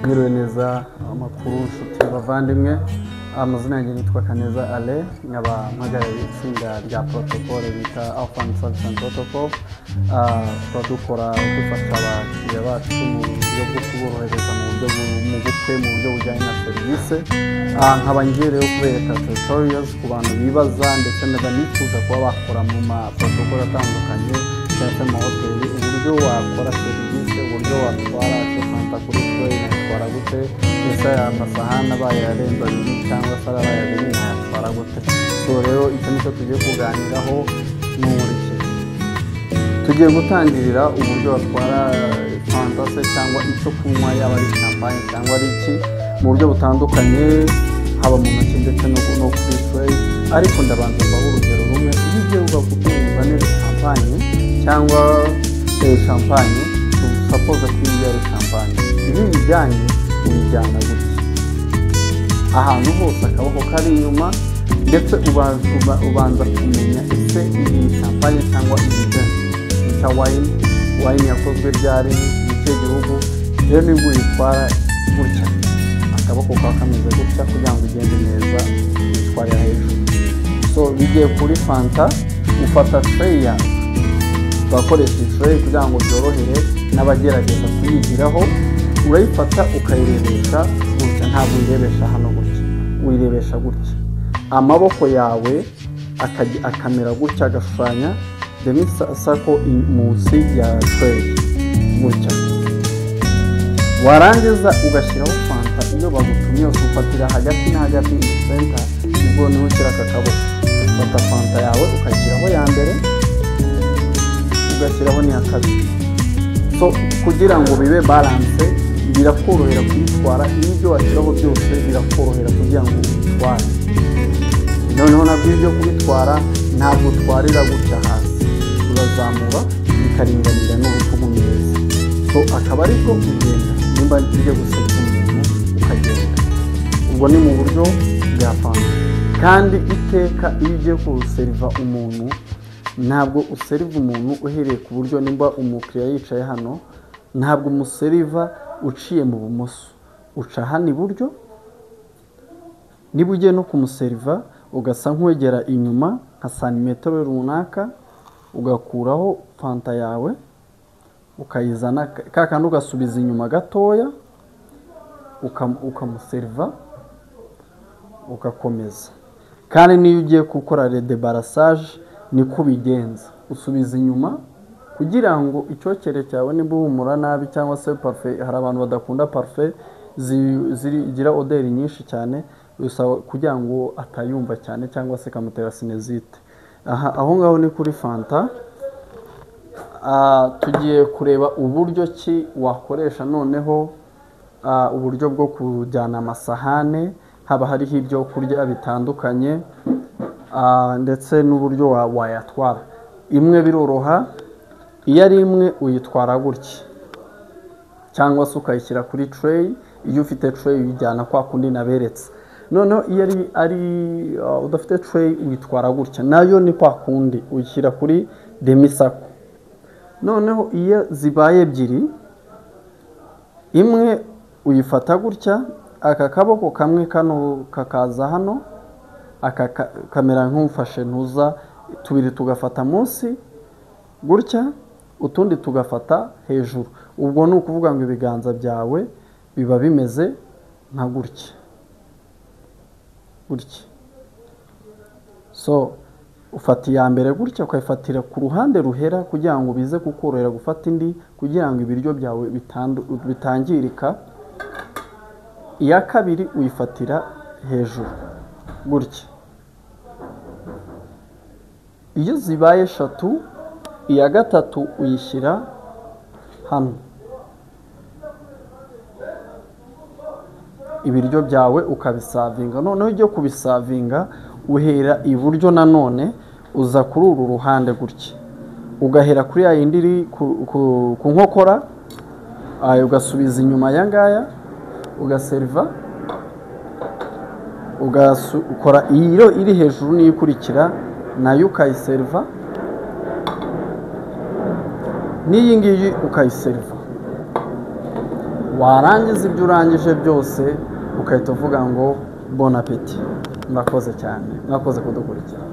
Mwiriwe neza, amakuru nshuti bavandimwe. Amazina yanjye nitwa Kaneza Ale, nkaba mpagarariye itsinda rya protocole bita Alpha and Service and Protocol. Tukaba dukora dufasha abakiriya bacu mu buryo bwo kuborohereza mu buryo mu bukwe, mu buryo bujyanye na serivisi. Nkaba ngiye rero kubereka tutorials ku bantu bibaza ndetse n'abanifuza kuba bakora mu ma protocol atandukanye cyangwa se mu mahoteli, uburyo wakora serivisi, uburyo watwara fanta kuri tray, nayitwara gute, ese aya masahani abaye arenze abiri cyangwa se abaye abiri nayatwara gute. So rero icyo nicyo tugiye kuganiraho n'umurikire. Tugiye gutangirira uburyo watwara fanta se cyangwa icyo kunywa, yaba ari champagne cyangwa ari iki, mu buryo butandukanye, haba mu ntoki ndetse no kuri tray. Ariko ndabanza mbahe urugero rumwe. Iyo ugiye uzanira champagne cyangwa champagne, suppose ko iyi ari champagne, iyo uyijyanye uyijyana gutya ahantu hose, akaboko kari inyuma, ndetse ubanza kumenya ese iyi champagne cyangwa iyi vin bita wine, wine yakozwe ryari, mu kihe gihugu. Rero nibwo uyitwara gutya, akaboko kaba kameze gutya kugira ngo ugende neza, uyitwarira hejuru. So bigiye kuri fanta, ufata tray yawe, turakoresha iyi tray kugira ngo byorohere n'abagerageza kuyigiraho. Urayifata ukayirebesha gutya, ntabwo uyirebesha hano gutya, uyirebesha gutya, amaboko yawe akamera gutya, agashushanya demi circle munsi ya tray gutya. Warangiza ugashyiraho fanta iyo bagutumye yose, ufatira hagati na hagati in the center, nibwo niho ushyira aka kaboko. Ufata fanta yawe ukayishyiraho ya mbere, ugashyiraho n'iya kabiri. So kugira ngo bibe balance, birakorohera kuyitwara, n'ibyo washyiraho byose birakorohera kugira ngo ubitware. Noneho nabwo ibyo kubitwara ntabwo utwarira gutya hasi, urazamura bikaringanira n'urutugu neza. So akaba aribwo ugenda, nimba ugiye guseka umuntu ukagenda. Ubwo ni mu buryo bwa fanta. Kandi iteka iyo ugiye guseriva umuntu, ntabwo useriva umuntu uhereye ku buryo, nimba umukiriya yicaye hano, ntabwo umuseriva uciye mu bumoso, uca hano iburyo. Niba ugiye no kumuseriva, ugasa nk'uwegera inyuma nka santimetero runaka, ugakuraho fanta yawe ukayizana ka kandi ugasubiza inyuma gatoya, ukamuseriva ugakomeza. Kandi niyo ugiye gukora redébarrassage niko ubigenza, usubiza inyuma kugira ngo icyokere cyawe nimba uhumura nabi cyangwa se parfum, hari abantu badakunda parfum zigira odeur nyinshi cyane, bisaba kugira ngo atayumva cyane cyangwa se ikamutera sinusite. Aha aho ngaho ni kuri fanta. Tugiye kureba uburyo ki wakoresha noneho uburyo bwo kujyana amasahane, haba hariho ibyo kurya bitandukanye, ndetse n'uburyo wayatwara. Imwe biroroha, iyo ari imwe uyitwara gutya cyangwa se ukayishyira kuri tray. Iyo ufite tray uyijyana kwa kundi naberetse. Noneho iyo ari udafite tray uyitwara gutya, nayo ni kwa kundi uyishyira kuri demi circle. Noneho iyo zibaye ebyiri, imwe uyifata gutya, aka kaboko kamwe kano kakaza hano, aka kamera nk'ufashe ntuza, tubiri tugafata munsi gutya, utundi tugafata hejuru. Ubwo ni ukuvuga ngo ibiganza byawe biba bimeze nka gutya gutya. So ufata iya mbere gutya, ukayifatira ku ruhande ruhera kugira ngo bize kukorohera gufata indi, kugira ngo ibiryo byawe bitangirika. Iya kabiri uyifatira hejuru gutya. Iyo zibaye eshatu, iya gatatu uyishyira hano, ibiryo byawe ukabisavinga. Noneho ujye kubisavinga uhera iburyo, nanone uza kuri uru ruhande gutya, ugahera kuri ya yindi iri ku nkokora, ugasubiza inyuma aya ngaya, ugaseriva, ugakora iyo iri hejuru n'iyo ikurikira nayo ukayiseriva, n'iyi ngiyi ukayiseriva. Warangiza ibyo urangije byose, ugahita uvuga ngo "Bon appétit". Murakoze cyane, mwakoze kudukurikira.